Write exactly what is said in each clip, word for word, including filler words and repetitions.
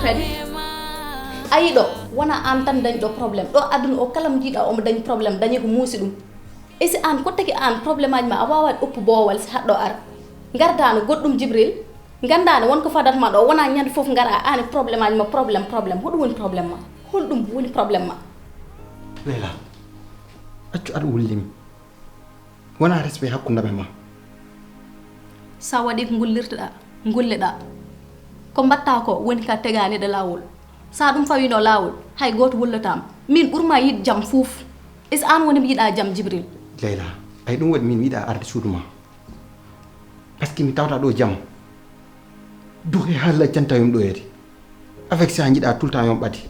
Kadi, a yiɗo, wona aan tan dañɗo problème. Ɗo aduna o, kala mo njiiɗa omo dañi problème, dañi ko muusi ɗum. E si aan, ko tagi aan, problème aji ma, a waawaani oppu boowal si haɗɗo ara. Ngardaano goɗɗum Jibril, nganndaano won ko fadat ma ɗo, wona ñande fof ngara, aan e problème aji ma, problème, problème. Hoɗum woni problème ma? Holɗum woni problème ma? Leyla, accu aɗa wullimi. Wona respect hakkunde amen ma. Sa waɗi ko ngullirtoɗa, ngulleɗa. Ko mbatta ko woni ka teganiɗo lawol. Sa ɗum fawino lawol, hay goto wullotama. Min ɓurma yiɗ jam fuuf. Is an woni mi yiɗa jam, Jibril? Leyla, ay ɗum waɗi min mi yiɗa arde suudu ma. Parce que mi tawta ɗo jam. Duhe hala janta yum ɗoyede. Avec ça, jiɗa tout le temps yom ɓadi.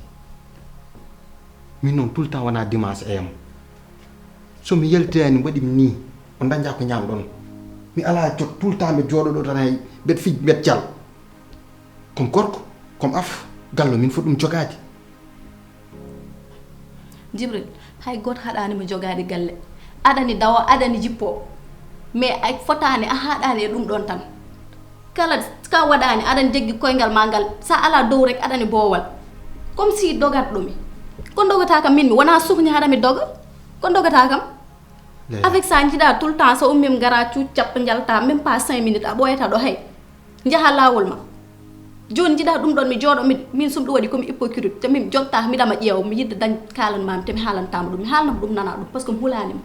Min noon tout le temps wona dimanche e yam. So mi yaltani mbaɗi mi ni, on dañja ko ñamɗon. Mi ala jot, tout le temps mi jooɗo ɗo tan hay mbeɗa fij mbeɗa jal. Comme gorko, comme af, gallo min foti ɗum jogaade. Jibril, hay goto haɗani mo jogaade galle. Aɗani dawa, aɗani jippo. Mais a fotani, a haɗani e ɗum ɗon tan. Kala ka waɗani, aɗani jeggi koyngal ma ngal. Sa ala dow rek, aɗani boowal. Comme si dogatɗo mi. Ko dogata kam min mi, wona sukni haɗa mi doga. Ko dogata kam. Leyla. Avec ça, jiɗa tout le temps, so ummima ngara cuuc cappa njalta, même pas cinq minutes, a ɓooyata ɗo hay. Njaha laawol ma. Jooni jiɗa ɗum ɗon, mi jooɗo, mi, min sum ɗum waɗi ko mi hypocrite. Te min jonta, miɗama ƴeewa, mi yidde dañ kaalan ma, te mi haalantama ɗum. Mi haalnama ɗum nana ɗum, parce que mi hulaani mo.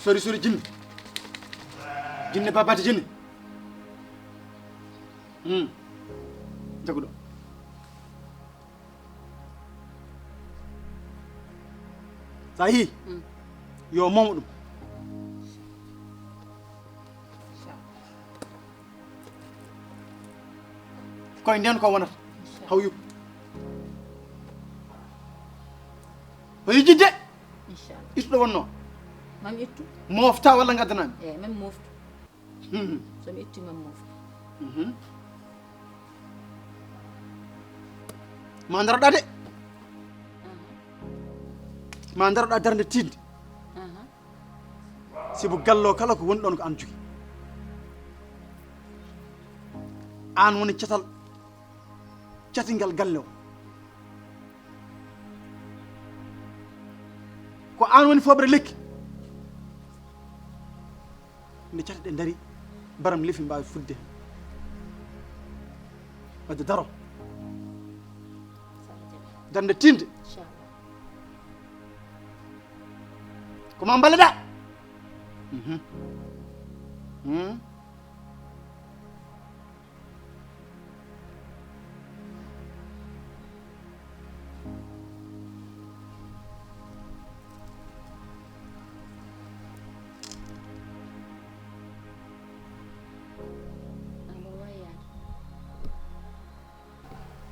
Sori, sori, jinne. Jinne, babati jinne. Hmm. Jaguɗo. Sa yii? Hmm. Yo moomo ɗum. Koye nden ko wonata. Haw yuɓ. O yejjidde. Inchallah. Ittuɗo wonno. Mam ittu. Mofta walla gaddanami? Eyi, mam moftu. Hmm. So mi itti mam moftu. Mhm. Ma daroɗa de. Aha. Ma daroɗa darde tinde. Aha. Sibu gallo kala ko woni ɗon ko an jogi. An woni catal, catingal galle o. Ko an woni foɓre lekki. Nde cate ɗe dari, baram lefi mbawi fudde. Wadde daro. Darde tinde. Ko ma mballeɗa. Mhm. Hmm.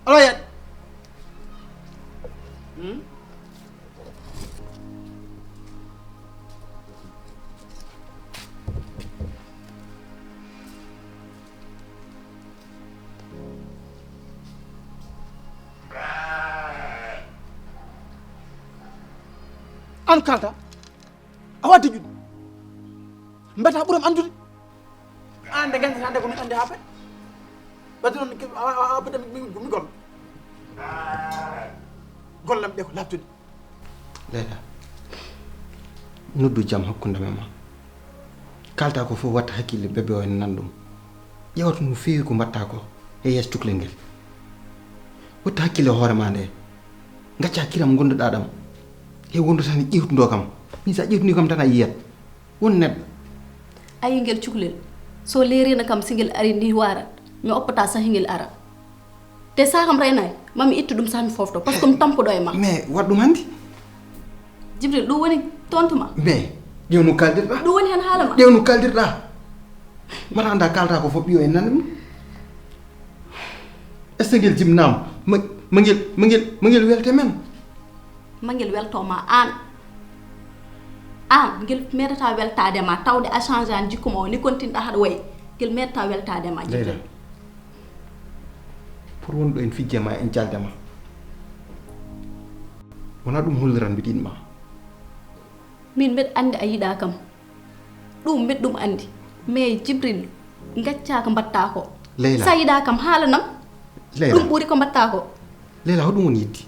Alaa yaade. Hmm? An kalta. Awa deƴƴude. Mbeta ɓuram anndude. An nde gandata nde ko min andi ha pet. Ɓadde noon ke-, a, a, a, a, mi, mi, mi gom. Gollam ɗe ko labtude. Leyla, noddu jam hakkunde men ma. Kalta ko fof watta hakkille bébé o en nan ɗum. Ƴeewata no feewi ko mbaɗtaa ko e yeeso cukalel ngel. Waɗtu hakkille e hoore maa nde. Ngacca kiram ngonduɗaa ɗam. He wondu tan ƴeewtundoo kam. Min so a ƴeewtundii kam tan a yiyat. Won neɗɗo. A yii ngel cukalel. So leeriino kam si ngel arii ni waarat. Mi oppataa sah ngel ara. Te sah kam reenaay. Ma mi ittu ɗum sah mi foofto. Par ce que mi tampuɗo e ma. Mais waɗ ɗum hanndi. Jibril, ɗum woni tontu ma. Mais ƴeew no kaaldirɗaa. Ɗum woni heen haala ma. Ƴeew no kaaldirɗaa. Mbaɗa anndaa kaaltaa ko fof ɓiyo en nani ɗum. Est-ce que ngel jibnaama? Ma, ma ngel, ma ngel, ma ngel welte men? Ma ngel welto ma aan. Aan, ngel meeɗataa weltaade ma, tawde a change aan jikku ma o, ni kontinɗaa haɗa wayi. Ngel meeɗataa weltaade ma, Jibril. Pour wonɗo en fijje ma, en jalde ma. Wonaa ɗum holliran mbiɗa yiɗ ma. Min mbeɗa anndi a yiɗaa kam. Ɗum mbeɗa ɗum anndi. Mais Jibril, ngaccaa ko mbaɗtaa ko. Leyla. So a yiɗaa kam, haalanam. Leyla. Ɗum ɓuri ko mbaɗtaa ko. Leyla, hoɗum woni yiɗde?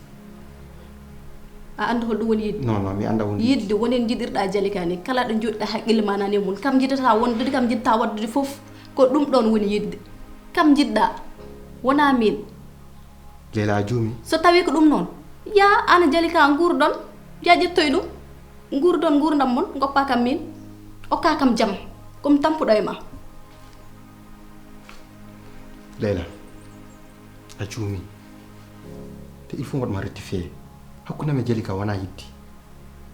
A anndaa holɗum woni yiɗde? Non, non, mi anndaa woni yiɗde. Yiɗde woni en njiɗirɗaa Jalika ni. Kala ɗo njoɗɗaa haqqille ma nani e mum. Kam njiɗataa wondude, kam njiɗataa waɗdude fof. Ko ɗum ɗoon woni yiɗde. Kam njiɗɗaa. Wonaa miin. Leyla, a juumii. So tawii ko ɗum noon, yaa aan e Jalika nguurdon, yaa ƴettoy ɗum, nguurdon nguurndam mon, ngoppaa kam miin, okkaa kam jam, ko mi tampuɗo e ma. Leyla, a juumii. Te il faut mbaɗ ma rectifier. Hakkunde am e Jalika wonaa yiɗde.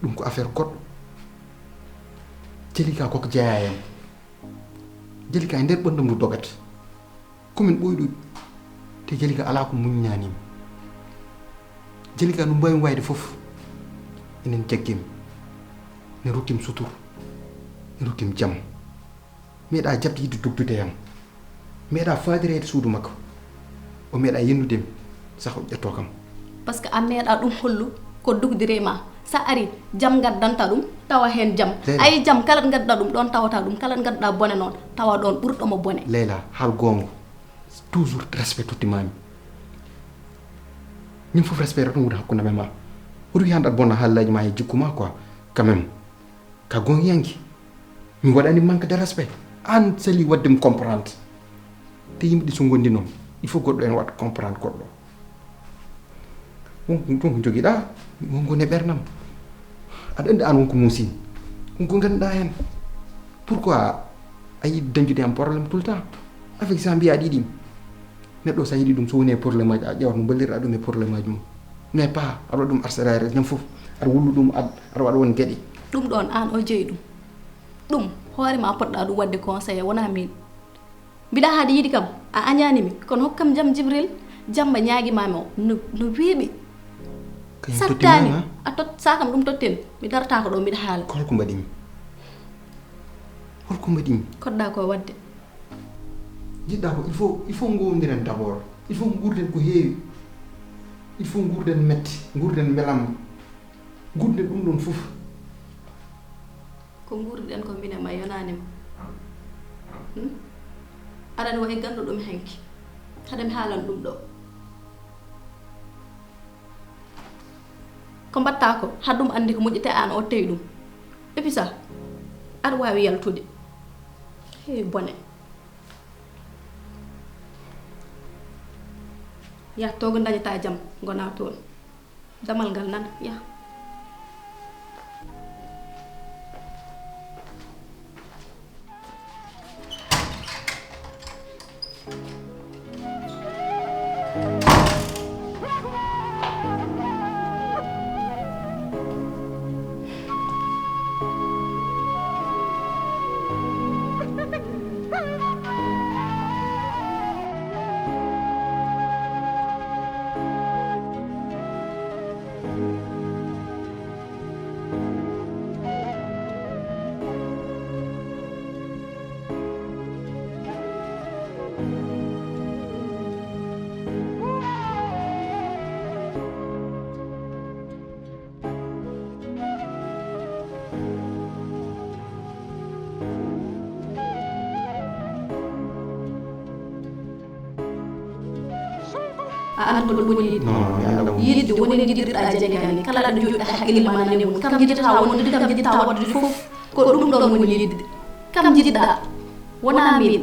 Ɗum ko affaire goɗɗo. Jalika ko ko jeyaa e am. Jalika e nder ɓanndam ndu dogata. Ko min ɓooyɗo. Te Jalika alaa ko muññaani mi. Jalika no mbaawi wayde fof. Enen jaggi mi. Ne rokki mi sutur. Ne rokki mi jam. Meeɗaa jaɓde yiɗde dogdude e am. Meeɗaa faadireede suudu makko. O meeɗaa yennude mi. Sah o ƴettoo kam. Par ce que a meeɗaa ɗum hollu ko dogdiri e ma. So a arii, jam ngaddantaa ɗum, tawa heen jam. Leyla. A yii jam, kala ɗo ngadduɗaa ɗum, ɗoon tawataa ɗum. Kala ɗo ngadduɗaa bone noon, tawa ɗoon ɓurɗo mo bone. Leyla, haal goonga. Toujours respect tottimaami. Min fof respect tan woni hakkunde am e ma. Hoto wiy hannde aɗa bonna haalaaji ma e jikku ma quoi. Quand même. Ka goongiyanke. Mi waɗani manque de respect. Aan sali waɗde mi comprendre. Te yimɓe ɗi so ngondi noon, il faut goɗɗo en waɗa comprendre goɗɗo. Won ko, won ko jogiɗaa, won ko ne ɓernam. Aɗa anndi aan won ko muusin. Won ko ngannduɗaa heen. Pourquoi a yiɗi dañdude am problème tout le temps? Avec ça mbiyaa ɗiɗi. Neɗɗo so a yiɗi ɗum, so woni e problème aji, a ƴeewat no mballirɗaa ɗum e problème aji mum. Mais pas, aɗa waɗa ɗum harcèlement jam fof. Aɗa wullu ɗum, aɗa, aɗa waɗa won geɗe. Ɗum ɗoon, aan o jeyi ɗum. Ɗum, hoore ma poɗɗaa ɗum waɗde conseillé, wonaa miin. Mbiɗa haade yiɗi kam, a añaani mi. Kono hokkam jam Jibril, jam mba ñaagi ma mo, no, no weeɓi. Kañum totti ma, sattaani, ha? A tot, sa kam ɗum totten. Mi darata ko ɗo, mbiɗa haala. Ko holko mbaɗi mi? Holko mbaɗi mi? Koɗɗa ko waɗde. Jiɗɗa ko, il faut, il faut ngowondiren d'abord. Il faut nguurden ko heewi. Il faut nguurden metti, nguurden mbelamma. Nguurden ɗum ɗon fof. Ko nguurduɗen ko minen ma yonaani ma. Hmm? Aɗa wayi ganndo ɗum henki. Haɗa mi haalan ɗum ɗo. Ko mbaɗta ko, haɗ ɗum anndi ko moƴƴi te aan o tewi ɗum. Et puis ça, aɗa waawi yaltude. Hee, bone. Yah to ngo dañata jam, ngona toon. Damal ngal nan, yah. A anndi ko ɗum woni yiɗde. Non, non, mi anndaa woni. Yiɗde woni njiɗirɗa jagani. Kala ɗo njoɗɗa haqqille ma nani e mum. Kam njiɗata wondude, kam njiɗata waɗdude fof. Ko ɗum ɗon woni yiɗde. Kam njiɗɗa. Wonaa miin.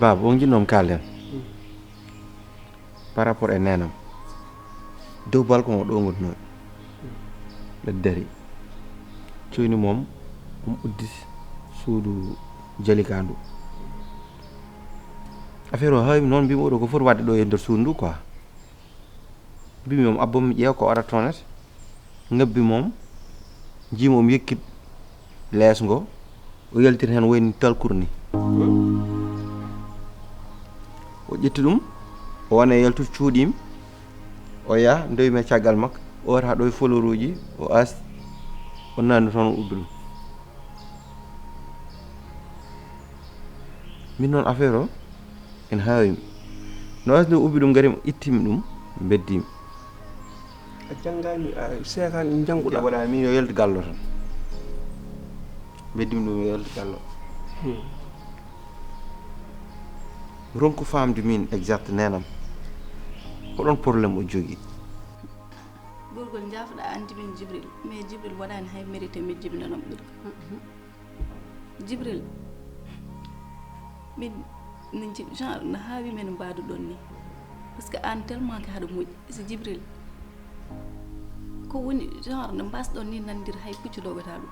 Baaba, on njinnoo mi kaalden par rapport e neenam. Dow balcon o ɗo ngonno, ɓe dari. Coyni moom, um uddis suudu Jalika ndu. Affaire o haawi mi noon, mbimi oɗo ko foti waɗde ɗo e nder suudu ndu quoi. Mbimi omo abbo mi ƴeewa ko waɗata toon et. Ngabbi moom, njiimi omo yekkit lees ngo, o yaltiri heen wayni talkur ni. O ƴetti ɗum, o wona e yaltude cuuɗiimi, o yaha, ndewi mi e caggal makko, o wara haa ɗo e foloruuji, o aasti, o naatni toon, o ubbi ɗum. Min noon affaire o, ene haawi mi. No asni o ubbi ɗum, ngari mi, itti mi ɗum, mbeddi mi. A janngaani, a seekaani, njannguɗaa. Waɗa min yo yaltu gallo tan. Mbeddi mi ɗum yo yaltu gallo. Hmm. Ronku faamde min exact neenam. Ko ɗoon problème o jogii. Gorgol, njaafo-ɗaa anndi min Jibril, mais Jibril waɗaani hay mérité min jibinanam ɗum. Jibril, min no nji-, genre, no haawi min mbaadu ɗoon ni. Parce que aan tellement que haɗa moƴƴi. Si Jibril, ko woni genre no mbaasɗon ni nanndir hay puccu dogataa ɗum.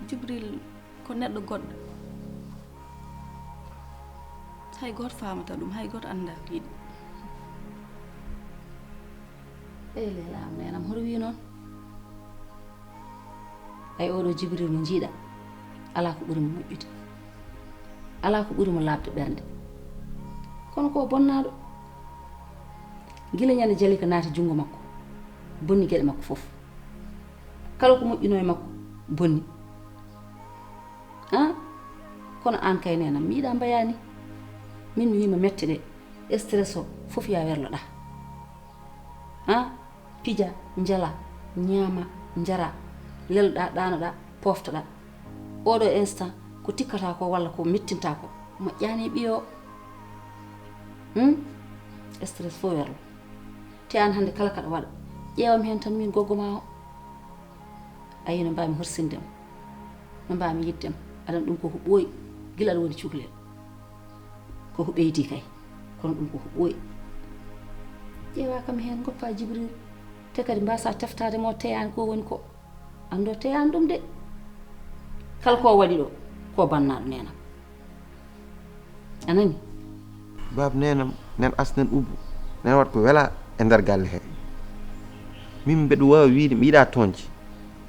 Jibril ko neɗɗo goɗɗo. Hay gooto faamata ɗum, hay gooto anndaa ko yiɗi. Ey, Leela am, neenam, hoto wii noon? Ay, oɗo Jibril mo njiiɗa, alaa ko ɓuri mo moƴƴude. Alaa ko ɓuri mo laaɓde ɓernde. Kono ko o bonnaaɗo. Gila ñande Jalika naati junngo makko, bonni geɗe makko fof. Kala ko moƴƴunoo e makko, bonni. Ah, kono aan kay, neenam, mi yiɗaa mbayaani. Min mi wiima mette ɗe, stress o fof ya werloɗaa. Ah, pija, njala, ñaama, njara, leloɗaa, ɗaanoɗaa, pooftoɗaa. Oɗo instant, ko tikkata ko walla ko mettinta ko, moƴƴaani e ɓiyo o. Hmm? Stress fof werlo. Te aan hannde kala kaɗa waɗa, ƴeewam heen tan min goggo ma o. Ayi, no mbaami horsinde mo, no mbaami yiɗde mo. Aɗa anndi ɗum ko ko ɓooyi, gila aɗa woni cukalel. Ko ko ɓeydi kay, kono ɗum ko ko ɓooyi. Ƴeewa kam heen, ngoppa Jibril. Te kadi mbaasa teftaade mo, teyaani ko woni ko. Anndo teyaani ɗum de. Kala ko waɗi ɗo, ko bannaaɗo neenam. A nani? Baaba, neenam, nen as, nen ubbu, nen waɗ ko wela e nder galle he. Min mbeɗa waawi wiide mi yiɗaa tooñde,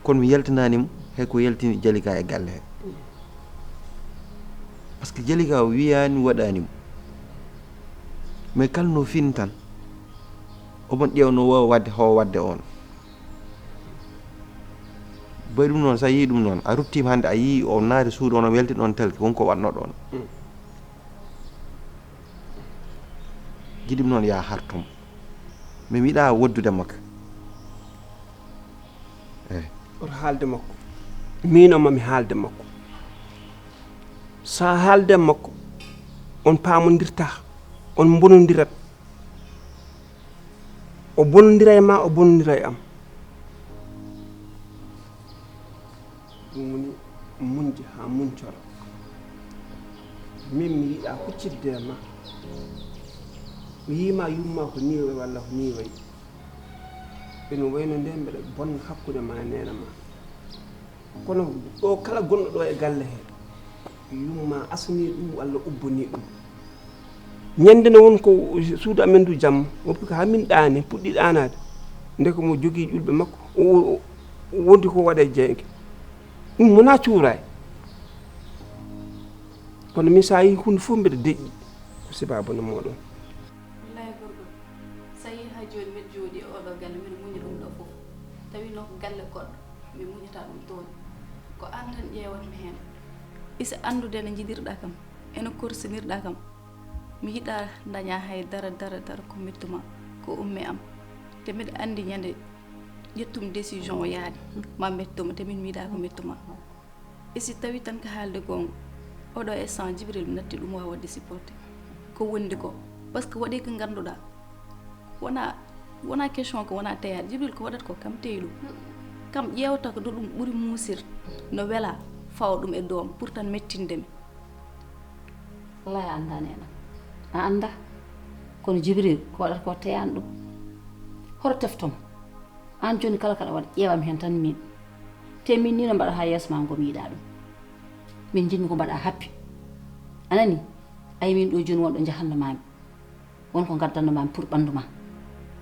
kono mi yaltinaani mo hay ko yaltini Jalika e galle he. Parce que Jalika o wiyaani, waɗaani mo. Mais kala no fini tan, omon ƴeew no waawi waɗde, ho waɗde on. Bayi ɗum noon, so a yii ɗum noon, a ruttiima hannde, a yii o naati suudu on, o welti ɗoon talki, won ko waɗnoo ɗoon. Mm. Giɗi ɗum noon, yaa hartum. Min mi yiɗaa woddude makko. Eey. Oto haalde makko. Miin o mami haalde makko. So a haalde makko, on paamondirtaa, on mbonondirat. O bonondira e ma, o bonondira e am. Ɗum woni muñde haa muñcora. Min mi yiɗaa huccitde e ma. Mi yii ma yumma ko nii wayi walla ko nii wayi. Ene wayno nde mbeɗa bonna hakkunde ma e neene ma. Kono ɗo kala gonɗo ɗo e galle he, yumma asani ɗum walla ubbani ɗum. Ñande ne won ko suudu amen ndu jamma, woppi ko haa min ɗaani, puɗɗi ɗaanaade. Nde ko mo jogii ƴulɓe makko, o, o, o wonti ko waɗa e jeynge. Ɗum wonaa cuuraay. Kono min so a yii huunde fof mbeɗa deƴƴi. Ko sababu no mooɗon. Wallaahi gorgol, so a yii haa jooni mbeɗa jooɗii e oɗo galle, mbeɗa muñi ɗum ɗo fof. Tawi noon ko galle goɗɗo, mi muñataa ɗum toon. Ko aan tan ƴeewatmi heen. Isi anndude no njiɗirɗaa kam, eno korsinirɗaa kam. Mi yiɗaa ndañaa hay dara, dara, dara ko mettu ma, ko umme am. Te mbeɗa anndi ñande ƴettumi décision o yaade, ma mettu ma, te min mi yiɗaa ko mettu ma. E si tawii tan ko haalde goonga, oɗo instant Jibril mi natti ɗum waawa waɗde supporté. Ko wondi ko, parce que waɗi ko ngannduɗaa. Wonaa, wonaa question ko wonaa teyaade. Jibril ko waɗata ko kam teyi ɗum. Kam ƴeewata ko no ɗum ɓuri muusir, no wela, fawa ɗum e doom, pour tan mettinde mi. Wallahi a anndaa neena. A anndaa. Kono Jibril, ko waɗata ko teyaani ɗum. Hoto tefto mo. Aan jooni kala kaɗa waɗa, ƴeewam heen tan miin. Te miin ni no mbaɗa haa yeeso ma ngo mi yiɗaa ɗum. Min njiɗmi ko mbaɗa happi. A nani? Ay miin ɗo jooni wonɗo jahannoo maami. Won ko ngaddanno maami pour ɓanndu ma.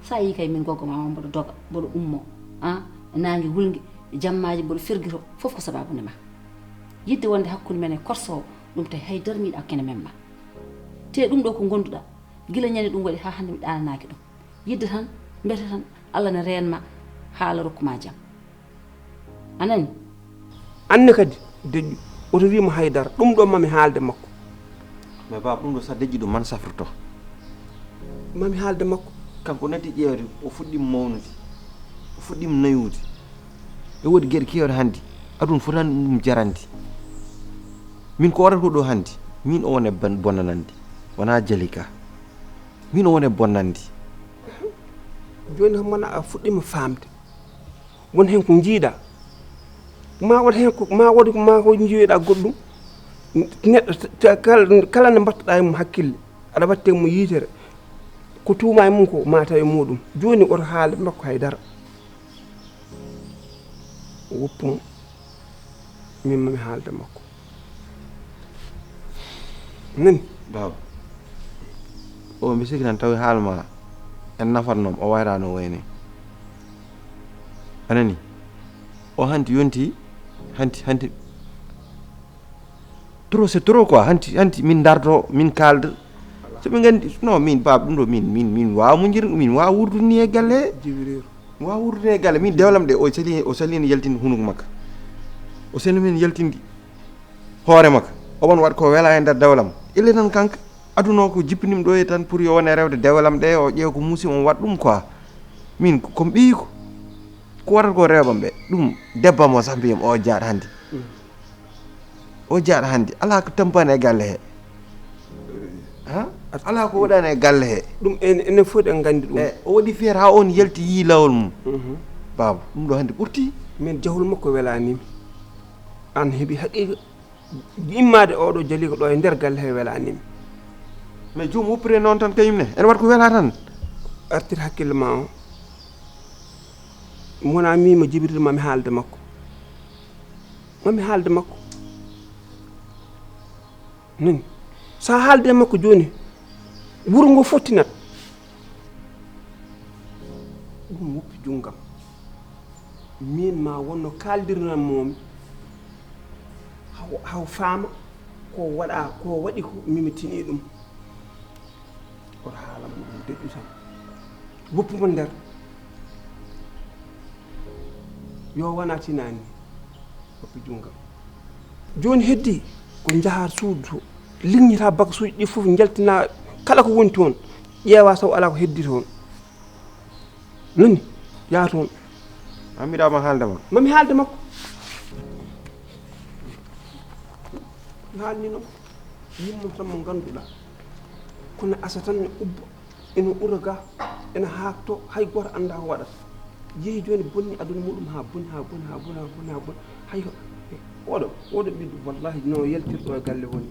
So a yii kay min goggo ma o mboɗo doga, mboɗo ummo. Ah, naange wulnge, jammaaji mboɗo fergito, fof ko sabaabu nde ma. Yiɗde wonde hakkunde men e korso o, ɗum tawi hay dara mi yiɗaa kene men ma. Te ɗum ɗo ko ngonduɗaa, gila ñande ɗum waɗi haa hannde mi ɗaananaaki ɗum. Yiɗde tan, mbete tan, Allah ne reen ma, haa Allah rokku ma jam. A nani? Anne kadi, deƴƴu. Oto wiimo haydara. Ɗum ɗo mami haalde makko. Mais baaba, ɗum ɗo sa deƴƴi ɗum man safroto. Mami haalde makko. Kanko natti ƴeewde, o fuɗɗiima mawnude. O fuɗɗiima nayude. E woodi geɗe keewɗe hannde. Aduna fotaani ɗum jarande. Min ko warata ko ɗo hannde. Min o wone ban-, bonnanande. Wonaa Jalika. Min o wone bonnande. Jooni kam wona a fuɗɗiima faamde. Won heen ko njiiɗaa. Ma waɗ heen ko, ma waɗ ko, ma ko njiiɗaa goɗɗum. Neɗɗo t-, t-, kala, kala nde mbaɗtoɗaa e mum hakkille, aɗa waɗte mo yitere. Ko tuumaa e mum ko, ma taw e muɗum. Jooni oto haale makko hay dara. Woppu mo. Min mami haalde makko. Nani? Baaba. O, mi sikki tan tawi haala ma en nafatnoo mo, o wayraa no wayni. A nani? O hanti yonti, hanti, hanti. Trop, c'est trop quoi. Hanti, hanti min ndarto, min kaalda. So ɓe nganndi, non, min baaba ɗum ɗo, min, min, min waawa muñjir, min waawa wuurdude ni e galle he. Jibril. Waawa wuurdude e galle. Min dewlam ɗe, o sali, o salino yaltinde hunuko makka. O sali min yaltinde hoore makka. O won waɗ ko welaa e nder dewlam. Ille tan kanka, aduna o ko jippinimi ɗo e tan pour yo wone rewde dewlam ɗe, o ƴeewa ko muusi, on waɗ ɗum quoi. Min ko, ko mi ɓiyi ko. Ko waɗata ko rewɓe ɓe. Ɗum debbo mo sax mbiyam o jaaɗ hannde. Mm. O jaaɗ hannde. Alaa ko tampani e galle he. Ha? Alaa ko waɗaani e galle he. Ɗum en, enen fof en nganndi ɗum. E, o waɗi feere haa on yalti yii laawol mum. Mhm. Baaba, ɗum ɗo hannde ɓurti. Min jahol makko welaani mi. Aan heɓi haqiiqa. Immaade oɗo Jalika ɗo e nder galle he welaani mi. Mais joom woppire noon tan kañum ne. Ene waɗ ko welaa tan. Artir hakkille ma o. Mi wona miima Jibril mami haalde makko. Mami haalde makko. Nani? Sa haalde makko jooni, wuro ngo fottinat. Ɗum woppi junngam. Min ma wonno kaaldirnamoomi. Haw, haw faama ko waɗa, ko waɗi ko mimitini ɗum. Oto haala muɗum deƴƴu tan. Woppu mo nder. Yo wona tinani. Woppi junngam. Jooni heddi ko njaha suudu to. Liŋñita bakasuuji ɗi fof njaltina kala ko woni toon. Ƴeewa taw alaa ko heddi toon. Nani? Yaa toon. An mbiɗa ma haalde ma. Mami haalde makko. Mi haalni noon. Yimmo tan mo ngannduɗaa. Kono asa tan ne ubba. Ene ura ga. Ene haakto. Hay gooto anndaa ko waɗata. Yehi jooni bonni aduna muɗum haa boni, haa boni, haa boni, haa boni, haa boni. Hay oɗo, oɗo ɓiɗɗo wallahi no yaltirɗo e galle woni.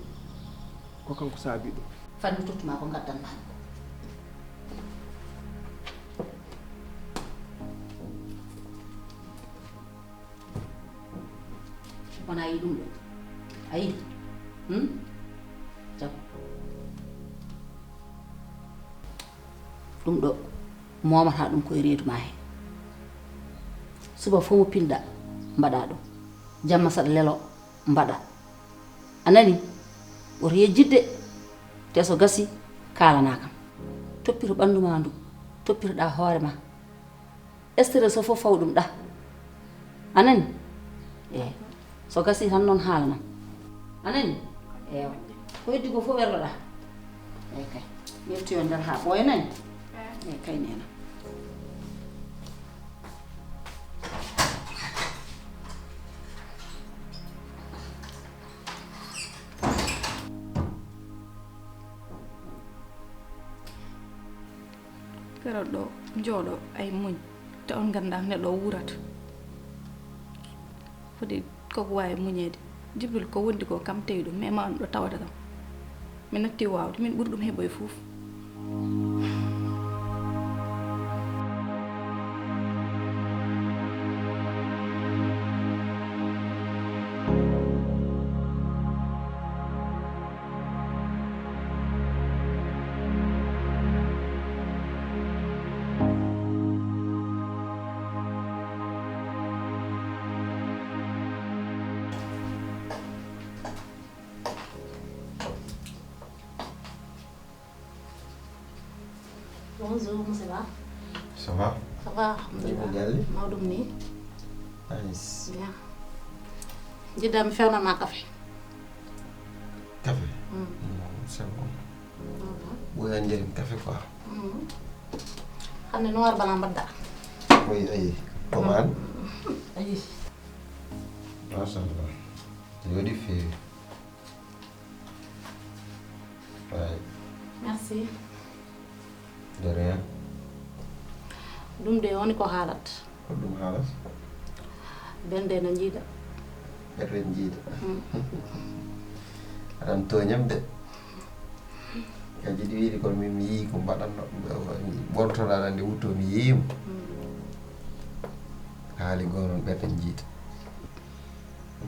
Ko kanko saabi ɗum. Fat mi tottuma ko ngaddanmaa ko. Wona yi ɗum ɗo. A yi? Hmm? Jam. Ɗum ɗo, moomata ɗum ko e reedu ma he. Suba fof mo pilɗa, mbaɗa ɗum. Jamma saɗa lelo, mbaɗa. A nani? Woto yejjitde, te so gasi, kaalana kam. Toppito ɓanndu ma ndu, toppitoɗaa hoore ma. Stress o fof faw ɗum ɗa. A nani? Eey. So gasi tan noon haalanam. A nani? Eewa. Ko heddi ko fof werloɗaa. Eey kay. Yettoyo nder haa ɓooya nani? Eey kay neena. Kala ɗo jooɗo ay muñ, te on nganndaa neɗɗo o wuurata. Foti koko waawi muñeede. Jibril ko wondi ko kam tawi ɗum, mais ma on ɗo tawata kam. Mi natti waawde, min ɓuri ɗum heɓoy fof. Bonjour, monsieur Ba. Ça va? Ça va, alhamdulillah. Yimɓe galle? Mawɗum ni. Nice. Bien. Jiɗɗa mi fewna ma café? Café? Mm. Non, c'est bon. Ɓooya njarim café quoi. Mm. Hannde noir blanc mbaɗɗa. Oui, ayi. Commande? Ayi. Machallah. Yooɗi feewi. Merci. De rien. Ɗum de woni ko haalat. Ko ɗum haalat? Bernde no njiida. Ɓerɗe njiida. Mm. Aɗan tooñam de. Ka jiɗi wiide kono min mi yii ko mbaɗanno ɓortoɗa aɗa nde wutto mi yiima. Mm. Haali goo noon ɓerɗe njiida.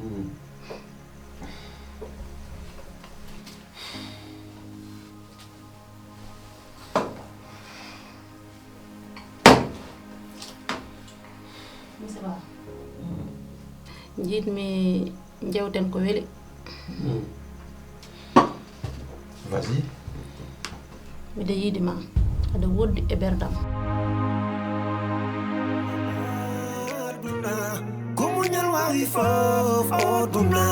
Mm. Monsieur Ba, njiɗmi jewten ko weli. Vas-y. Miɗo yiɗi ma, aɗa woɗɗi e ɓerdam. Ko muñal waawi fof o duna.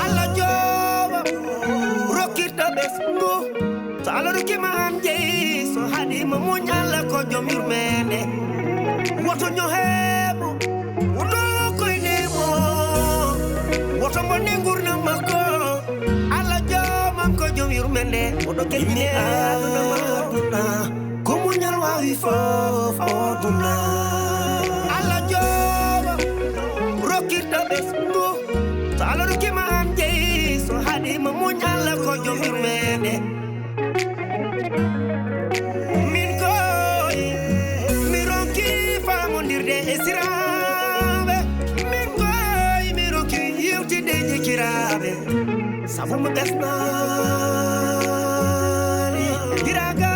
Allah jooɓo rokkirta ɓesngu. So Allah rokki ma an jeyi, so haɗi ma muñ, Allah ko joom yurmeende. Woto ñoheemo, woto koyneemo, woto bonne ngurnam makko. Allah joomam ko joom yurmeende, oɗo keɓine aduna ma. Ko muñal waawi fof o duna. Allah jooɓo rokkirta ɓesngu. So Allah rokki ma an jeyi, so haɗi ma muñ, Allah ko joom yurmeende. Min koy mi ronki faamondirde e siraaɓe. Min koy mi ronki yewtide e jikiraaɓe. Sabu mo ɓesnaali. Giraaga